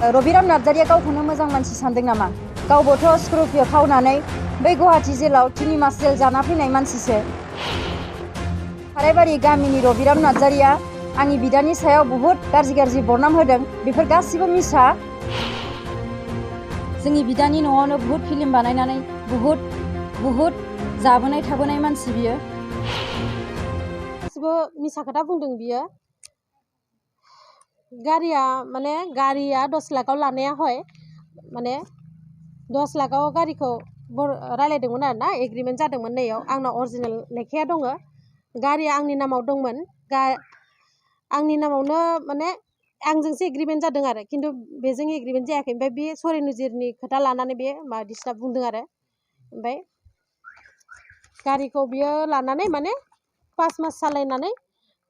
रबिराम नार्जारिया गावखौनो मोजां मानसि सानदों नामा? गावबोथ' स्कर्पिय' खावनानै बै गुवाहाटी जेलाव 3 मास जेल जाना फैनाय मानसिसो। खारायबारि गामिनि रबिराम नार्जारिया आंनि बिदानि सायाव बुहुत गाज्रि बरनाम होदों। बेफोर गासिबो मिसा। जोंनि बिदानि न'आवनो बुहुत फिल्म बानायनानै बुहुत जाबोनाय थाबोनाय मानसि बियो। गासिबो मिसा खोथा बुंदों बियो। गारिया 10 लाखआव लानाया हय माने 10 लाखआव गारिखौ रायलायदोंमोन आरो ना, एग्रिमेन्ट जादोंमोन। नैयाव आंनाव अरिजिनेल लेखाया दङ। गारिया आंनि नामाव दंमोन। आंनि नामावनो माने आंजोंसो एग्रिमेन्ट जादों आरो, खिन्थु बेजों एग्रिमेन्ट जायाखै। ओमफ्राय बे सरेन उजिरनि खोथा लानानै बे बायदिसिना बुंदों आरो। ओमफ्राय गारिखौ बियो लानानै माने 5 मास सालायनानै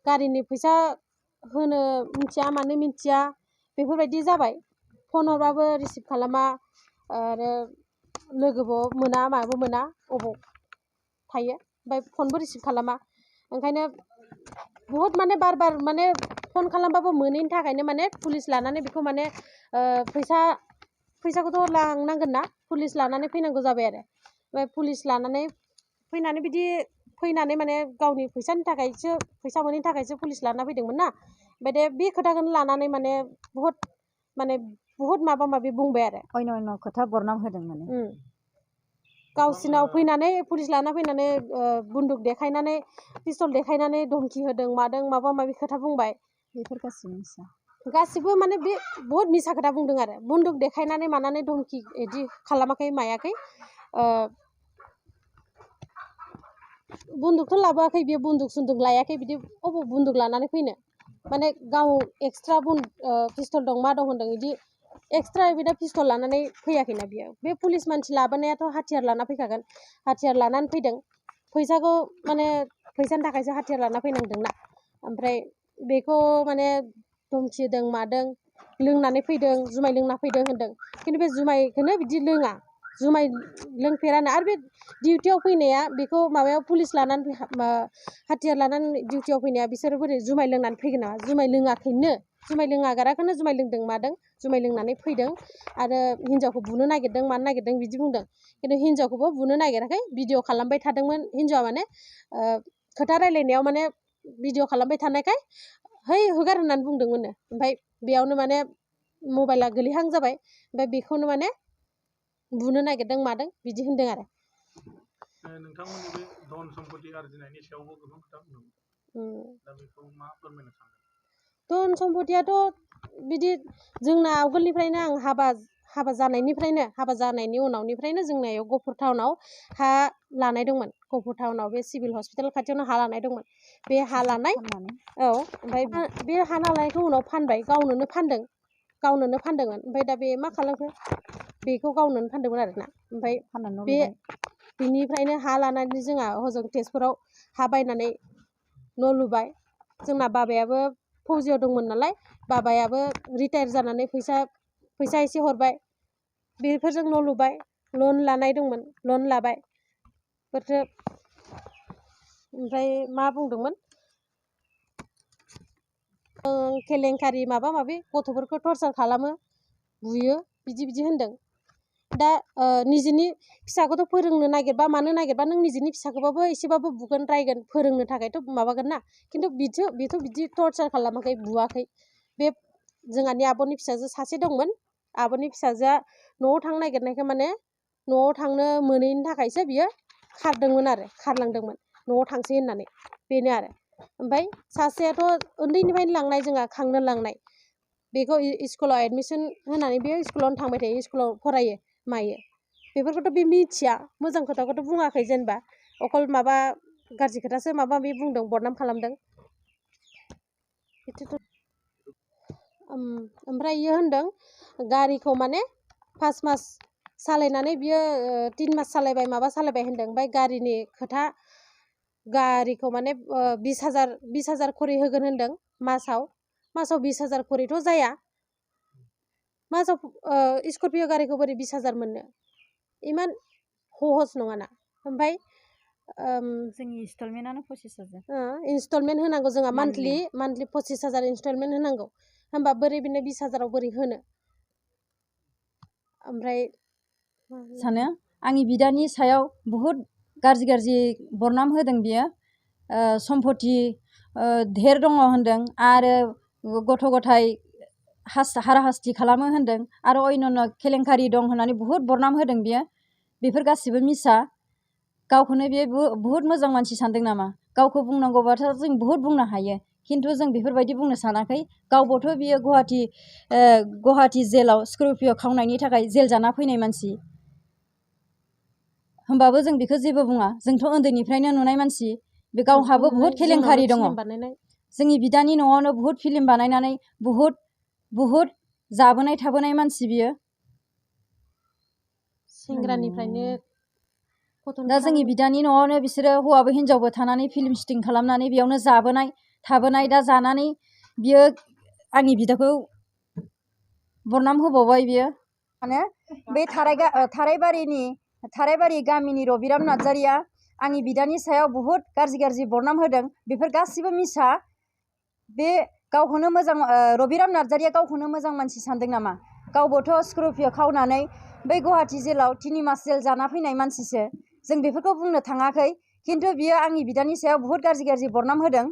गारिनि फैसा होनो मिथिया मानो मिथिया बेफोरबायदि जाबाय। फन हरबाबो रिसिभ खालामा आरो लोगोबो मोना माबो मोना, अबाव थायो। ओमफ्राय फनबो रिसिभ खालामा। ओंखायनो बुहुत माने बार माने फन खालामबाबो मोनैनि थाखायनो माने पुलिस लानानै बेखौ माने फैसाखौथ' लांनांगोन ना, पुलिस लानानै फैनांगौ जाबाय आरो। ओमफ्राय पुलिस लानानै फैनानै माने गावनि फैसानि थाखायसो, फैसा मोनैनि थाखायसो पुलिस लाना फैदोंमोन ना। ओमफ्राय बे खोथाखौनो लानानै माने बुहुत माबा माबि बुंबाय आरो। अयन' खोथा बरनाम होदों माने। गावसिनाव फैनानै पुलिस लाना फैनानै बन्दुक देखायनानै, पिस्तल देखायनानै धमकि होदों मादों, माबा माबि खोथा बुंबाय। बेफोर गासिबो मिसा। गासिबो माने बे बुहुत मिसा खोथा बुंदों आरो। बन्दुक देखायनानै मानानै धमकि इदि खालामाखै मायाखै। बन्दुकथ' लाबोआखै बियो, बन्दुक सुन्दुक लायाखै। बिदि अबाव बन्दुक लानानै फैनो, माने गाव एक्सट्रा पिस्तल दं मा दं होनदों। बिदि एक्सट्रा बिदा पिस्तल लानानै फैयाखैना बियो। बे पुलिस मानसि लाबोनायाथ' हाथियार लाना फैखागोन। हाथियार लानानै फैदों। फैसाखौ माने फैसानि थाखायसो हाथियार लाना फैनांदोंना। ओमफ्राय बेखौ माने धमकि होदों मादों, लोंनानै फैदों, जुमाय लोंना फैदों होनदों। खिन्थु बे जुमायखौनो बिदि लोङा, जुमाय लोंफेरानो। आरो बे डिउटियाव फैनाया, बेखौ माबायाव पुलिस लानानै हाथियार लानानै डिउटियाव फैनाया, बिसोरो बोरै जुमाय लोंनानै फैगोन नामा? जुमाय लोङाखैनो, जुमाय लोङागाराखौनो जुमाय लोंदों मादों, जुमाय लोंनानै फैदों। आरो हिनजावखौ बुनो नागिरदों मानो नागिरदों बिदि बुंदों। खिन्थु हिनजावखौबो बुनो नागिराखै, भिडिअ' खालामबाय थादोंमोन। हिनजावा माने खोथा रायलायनायाव माने भिडिअ' खालामबाय थानायखाय है होगार होननानै बुंदोंमोननो। ओमफ्राय बेयावनो माने मबाइला गोलैहां जाबाय। ओमफ्राय बेखौनो माने बुनो नागिरदों मादों बिदि होनदों आरो। नोंथांमोननि बे धन सम्पति आरजिनायनि सायावबो गोबां खोथा बुंदों। दा बेखौ मा फोरमायनो सानो? धन सम्पतियाथ' बिदि जोंना आवगोलनिफ्रायनो, आं हाबा जानायनि उनावनिफ्रायनो जोंनियाव गहपुर टाउनाव हा लानाय दंमोन। गहपुर टाउनाव बे सिभिल हस्पिटाल खाथियावनो हा लानाय दंमोन। बे हा लानाय, ओमफ्राय बे हा लानायखौ उनाव फानबाय, गावनोनो फानदोंमोन। ओमफ्राय दा बे मा खालामखो, बेखौ गावनोनो फानदोंमोन आरोना। ओमफ्राय बेनिफ्रायनो हा लानानै जोंहा हजों तेजपुराव हा बायनानै न' लुबाय। जोंना बाबायाबो फौजियाव दंमोन नालाय, बाबायाबो रिटायार जानानै फैसा एसे हरबाय। बेफोरजों न' लुबाय। लन लानाय दंमोन, लन लाबाय। ओमफ्राय मा बुंदोंमोन, केलेंकारि माबा माबि, गथ'फोरखौ टर्चार खालामो, बुयो, बिदि होनदों। दा निजेनि फिसाखौथ' फोरोंनो नागिरबा मानो नागिरबा, नों निजेनि फिसाखौबाबो एसेबाबो बुगोन रायगोन, फोरोंनो थाखायथ' माबागोन ना। खिन्थु बेथ' बिदि टर्चार खालामाखै, बुवाखै। बे जोंहानि आब'नि फिसाजो सासे दंमोन। आब'नि फिसाजोआ न'आव थांनो नागिरनायखौ माने न'आव थांनो मोनैनि थाखायसो बियो खारलांदोंमोन न'आव थांसै होननानै, बेनो आरो। ओमफ्राय सासेयाथ' उन्दैनिफ्रायनो लांनाय, जोंहा खांनो लांनाय। बेखौ स्कुलाव एडमिसन होनानै बे स्कुलावनो थांबाय थायो, स्कुलाव फरायो मायो। बेफोरखौथ' बे मिथिया, मोजां खोथाखौथ' बुङाखै जेनेबा। अकल माबा गाज्रि खोथासो माबा माबि बुंदों, बदनाम खालामदों। ओमफ्राय इयो होनदों गारिखौ माने 5 मास सालायनानै बियो 3 मास सालायबाय माबा सालायबाय होनदों। ओमफ्राय गारिनि खोथा, गारिखौ माने 20,000 खरि होगोन होनदों मासाव 20,000 खरिथ' जाया। मासाव स्कर्पिय' गारिखौ बोरै 20,000 मोननो, इमान सहस नङाना। ओमफ्राय जोंनि इनस्टलमेन्टआनो 25,000। इनस्टलमेन्ट होनांगौ जोंहा, मान्थलि 25,000 इनस्टलमेन्ट होनांगौ। होमबा बोरै बिनो 20,000आव बोरै होनो। ओमफ्राय सानो आंनि बिदानि सायाव बुहुद गाज्रि बरनाम होदों बियो सम्पति धेर दङ होनदों आरो गथ' गथाय हाराहास्ति खालामो होनदों आरो अन्यान्य केलेंकारि दं होननानै बुहुद बरनाम होदों बियो बेफोर गासिबो मिसा गावखौनो बियो बुहुद मोजां मानसि सानदों नामा गावखौ बुंनांगौबाथ' जों बुहुद बुंनो हायो खिन्थु जों बेफोरबायदि बुंनो सानाखै गावबोथ' बियो गुवाहाटि जेलाव स्करपिय' खावनायनि थाखाय जेल जाना फैनाय मानसि होमबाबो जों बेखौ जेबो बुङा जोंथ' उन्दैनिफ्रायनो नुनाय मानसि बे गावहाबो बुहुद केलेंकारि दङ जोंनि बिदानि न'आवनो बुहुद फिल्म बानायनानै बुहुद जाबोनाय थाबोनाय मानसि बियो सेंग्रानिफ्रायनो दा जोंनि बिदानि न'आवनो बिसोरो हौवाबो हिनजावबो थानानै फिल्म शुटिं खालामनानै बेयावनो जाबोनाय थाबोनाय दा जानानै बियो आंनि बिदाखौ बरनाम होबावबाय बियो माने बे थारायबारि गामिनि रबिराम नार्जारिया आंनि बिदानि सायाव बुहुद गाज्रि बरनाम होदों बेफोर गासिबो मिसा बे गावखौनो मोजां रबिराम नार्जारिया गावखौनो मोजां मानसि सानदों नामा गावबोथ' स्करपिय' खावनानै बै गुवाहाटि जेलाव 3 मास जेल जाना फैनाय मानसिसो जों बेफोरखौ बुंनो थाङाखै खिन्थु बियो आंनि बिदानि सायाव बुहुद गाज्रि बरनाम होदों